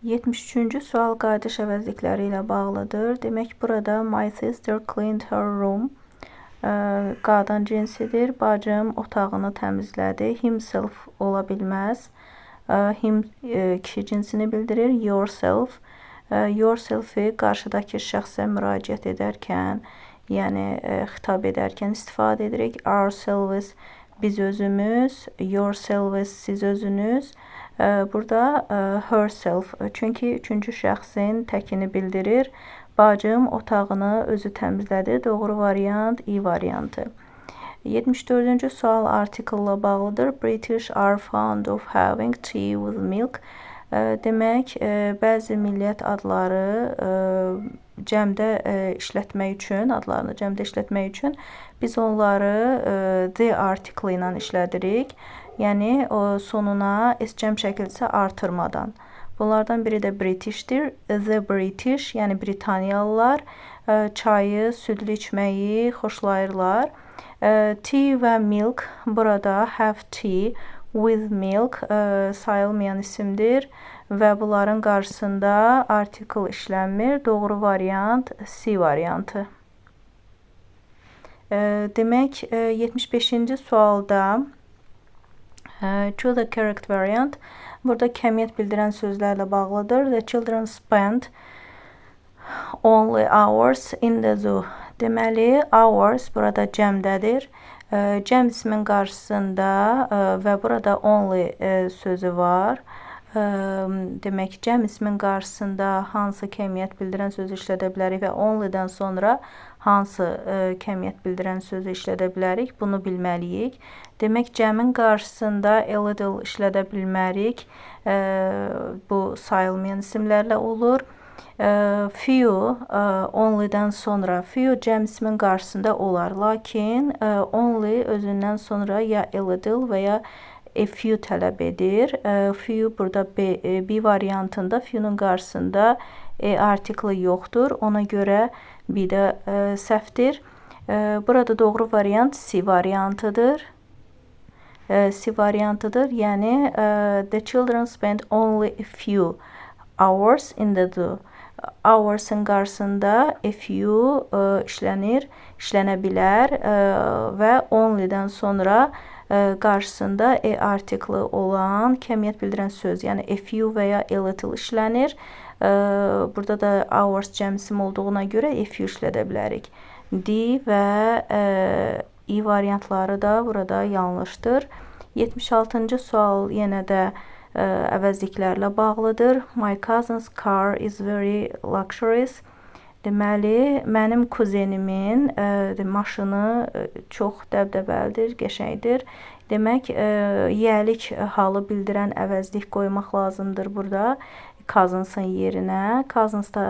73-cü sual qayıdış əvəzlikləri ilə bağlıdır. Demək, burada my sister cleaned her room qadın cinsidir. Bacım otağını təmizlədi. Himself ola bilməz. Him kişi cinsini bildirir. Yourself. Yourself-i qarşıdakı şəxsə müraciət edərkən, yəni xitab edərkən istifadə edirik. Ourselves biz özümüz, yourselves siz özünüz. Burada herself, çünki üçüncü şəxsin təkini bildirir. Bacım otağını özü təmizlədi. Doğru variant İ variantı. 74-cü sual article bağlıdır. British are fond of having tea with milk. Demək, bəzi millət adları cəmdə işlətmək üçün, adlarını cəmdə işlətmək üçün biz onları the article ilə işlədirik. Yəni o sonuna s cəm şəkilsə artırmadan. Bunlardan biri də Britishdir. The British, yəni Britaniyalılar çayı südlü içməyi xoşlayırlar. Tea və milk burada have tea with milk sayılmayan isimdir və bunların qarşısında article işlənmir. Doğru variant C variantı. Demək, 75-ci sualda choose the correct variant. Burada kəmiyyət bildirən sözlərlə bağlıdır. The children spend only hours in the zoo. Deməli, hours burada cəmdədir. Cəm ismin qarşısında və burada only sözü var. Demək, cəm ismin qarşısında hansı kəmiyyət bildirən sözü işlədə bilərik və only-dən sonra hansı kəmiyyət bildirən sözü işlədə bilərik, bunu bilməliyik. Demək, cəmin qarşısında a little işlədə bilmərik. Bu sayılmayan isimlərlə olur. Few only-dən sonra few cəm ismin qarşısında olar. Lakin only özündən sonra ya a little və ya a few tələb edir. Few burada B variantında few-nun qarşısında a artiklı yoxdur. Ona görə B də səhvdir. Burada doğru variant C variantıdır. C variantıdır. Yəni the children spend only a few hours in the zoo. Hours'ın qarşısında a few işlənir, işlənə bilər və only-dən sonra qarşısında a artiklı olan kəmiyyət bildirən söz, yəni a few və ya a little işlənir. Burada da hours cəm isim olduğuna görə a few işlədə bilərik. D və I variantları da burada yanlışdır. 76-cı sual yenə də əvəzliklərlə bağlıdır. My cousin's car is very luxurious. Deməli, mənim kuzenimin maşını çox dəbdəbəlidir, qəşəngdir. Demək, yiyəlik halı bildirən əvəzlik qoymaq lazımdır burada cousins'ın yerinə. Cousins da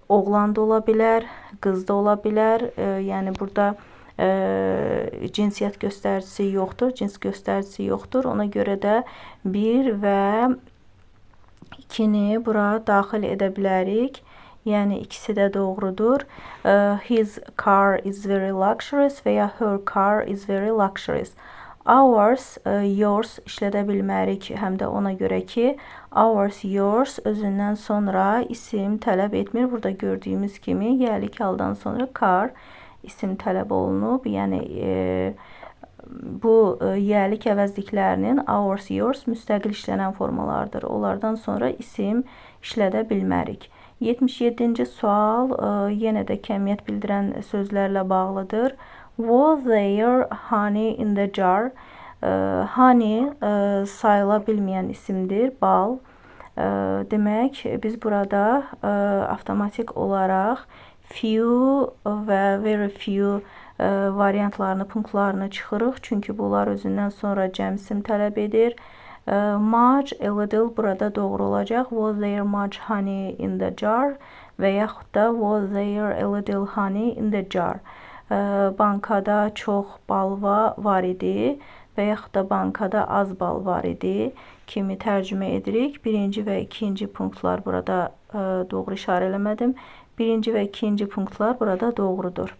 oğlan da ola bilər, qız da ola bilər. Yəni burada cinsiyyət göstəricisi yoxdur, cins göstəricisi yoxdur. Ona görə də 1 və 2-ni bura daxil edə bilərik. Yəni ikisi də doğrudur. His car is very luxurious və ya her car is very luxurious. Ours, yours işlədə bilmərik həm də ona görə ki, ours, yours özündən sonra isim tələb etmir. Burada gördüyümüz kimi yiyəlik haldan sonra car isim tələb olunub. Yəni bu yiyəlik əvəzliklərinin ours, yours müstəqil işlənən formalardır. Onlardan sonra isim işlədə bilmərik. 77-ci sual yenə də kəmiyyət bildirən sözlərlə bağlıdır. Was there honey in the jar? Honey sayıla bilməyən isimdir, bal. Demək, biz burada avtomatik olaraq few və very few variantlarını, punktlarını çıxırıq. Çünki bunlar özündən sonra cəm isim tələb edir. Much, a little burada doğru olacaq. Was there much honey in the jar? Və yaxud da was there a little honey in the jar? Bankada çox bal var idi və yaxud da bankada az bal var idi kimi tərcümə edirik. Birinci və ikinci punktlar burada doğru işarə eləmədim. Birinci və ikinci punktlar burada doğrudur.